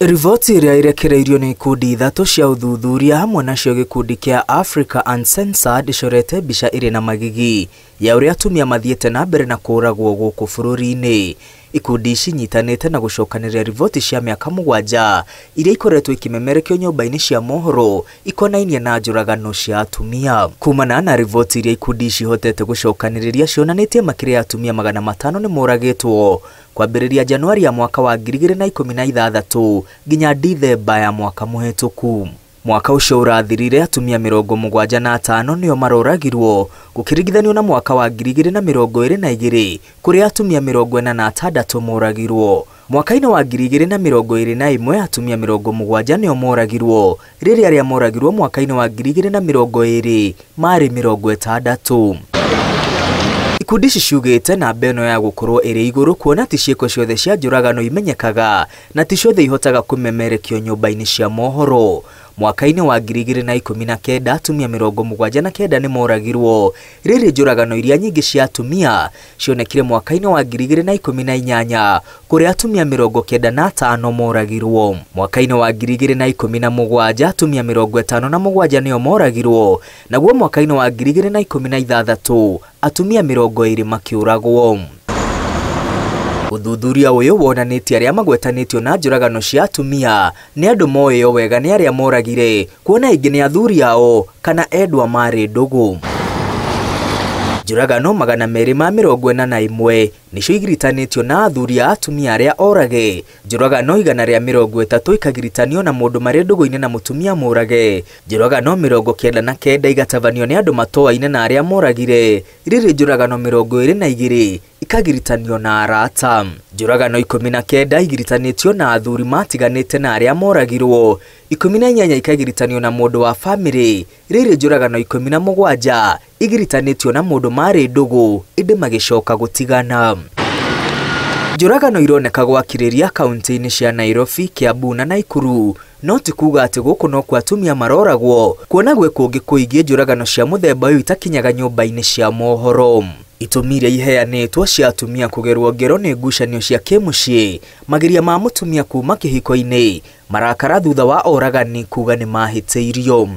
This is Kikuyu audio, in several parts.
Riboti ĩrĩa ĩrekereirio nĩ ikundi ithatũ cia ũthuthuria hamwe nacio gĩkundi kĩa Africa Uncensored icorete mbica ĩrĩ na magigi ya ũrĩa atumia mathiĩte na mbere na kũũragwo gũkũ bũrũri-inĩ. Ikundi ici inyitanĩte na gũcokanĩrĩria riboti cia mĩaka 7 iria ikoretwo ikimemerekio nyũmba-inĩ cia mohoro ikonainie na njũragano cia atumia. Kumana na riboti iria ikundi ici ihotete gũcokanĩrĩria cionanĩtie makĩria ya atumia 500 nĩ moragĩtwo kwambĩrĩria Januari ya mwaka wa 2016 nginya Dithemba ya mwaka mũhetũku. Mwaka ũcio ũrathirire atumia 75 nĩo maroragirwo gũkĩringithanio na mwaka wa 2022 kũrĩa atumia 46 moragirwo. Mwaka-inĩ wa 2021 atumia 70 nĩo moragirwo, rĩrĩa arĩa moragirwo mwaka-inĩ wa 2020 marĩ 60. Ikundi ici ciugĩte namba ĩno ya gũkorwo ĩrĩ igũrũ kuona ti ciĩko ciothe cia njũragano imenyekaga na ti ciothe ihotaga kũmemerekio nyũmba-inĩ cia mohoro. Mwaka-inĩ wa 2019 atumia 79 nĩ moragirwo, rĩrĩ njũragano iria nyingĩ cia atumia cionekire mwaka-inĩ wa 2018 kũrĩa atumia 95 moragirwo. Mwaka-inĩ wa 2017 atumia 57 nĩo moragirwo, naguo mwaka-inĩ wa 2016 atumia 20 makĩũragwo. Ũthuthuria ũyũ wonanĩtie arĩa magwetanĩtio na njũragano cia atumia nĩ andũ moĩo wega nĩ arĩa moragire, kuona aingĩ nĩ athuri ao kana endwa marĩ ndũgũ. Njũragano 241 nĩcio igiritanĩtio na athuri a atumia arĩa orage, njũragano 130 ikagiritanio na mũndũ marĩ ndũgũ-inĩ na mũtumia mũrage, njũragano 99 igatabanio nĩ andũ matoaine na arĩa moragire, rĩrĩ njũragano 22 ikagiritanio na arata. Njũragano 19 igiritanĩtio na athuri matiganĩte na arĩa moragirwo, 18 ikagiritanio na mũndũ wa famĩlĩ, rĩrĩ njũragano 17 igiritanĩtio na mũndũ marĩ ndũgũ ĩndĩ magĩcoka gũtigana. Njũragano ironeka gwakĩrĩria kaunti-inĩ cia Nairobi, Kiambu na Nakuru, no ti kuga atĩ gũkũ no atumia maroragwo, kuona gwĩ kũngĩ kũingĩ njũragano cia mũthemba ũyũ itakinyaga nyũmba-inĩ cia mohoro. Itũmi iria iheanĩtwo cia atumia kũgerwo ngero nĩ ngucanio cia kĩmũciĩ, mageria ma mũtumia kuma kĩhiko-inĩ, marakara thutha wa oragani kuga nĩ mahĩtĩirio.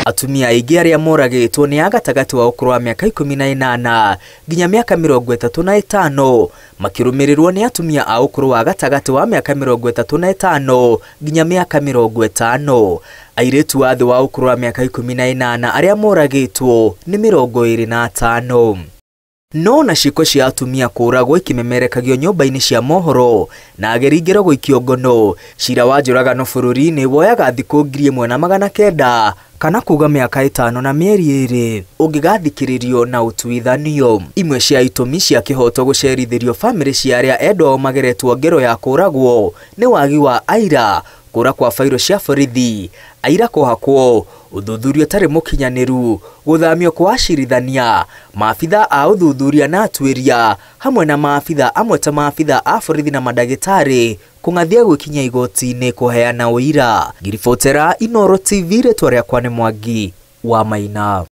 Atumia aingĩ arĩa moragĩtwo nĩ a gatagatĩ wa ũkũrũ wa mĩaka 18 nginya mĩaka 35, makĩrũmĩrĩrwo nĩ atumia a ũkũrũ wa gatagatĩ wa mĩaka 35 nginya mĩaka 50. Airĩtu a thĩ wa ũkũrũ wa mĩaka 18 arĩa moragĩtwo nĩ 25. No na ciĩko cia atumia kũũragwo ikimemerekagio nyũmba-inĩ cia mohoro na ageri ngero gũikio ngono, cira wa njũragano bũrũri-inĩ woyaga thikũ 1900 kana kuga mĩaka 5 na mĩeri 2 ũngĩgathikĩrĩrio na ũtuithanio. Imwe cia itũmi cia kĩhoto gũcerithĩrio famĩlĩ cia arĩa endwa ao mageretwo ngero ya kũũragwo nĩ wagi wa aira, kũra kwa bairo cia borithi, aira kũhakwo, ũthuthuria ũtarĩ mũkinyanĩru, gũthamio kwa acirithania, maabitha a ũthuthuria na atuĩria, hamwe na maabitha amwe ta maabitha a borithi na mandagĩtarĩ kũng'athia gwĩkinya igoti-inĩ kũheana ũira. Ngiribotera Inooro TV, rĩtwa rĩakwa nĩ Mwangi wa Maina.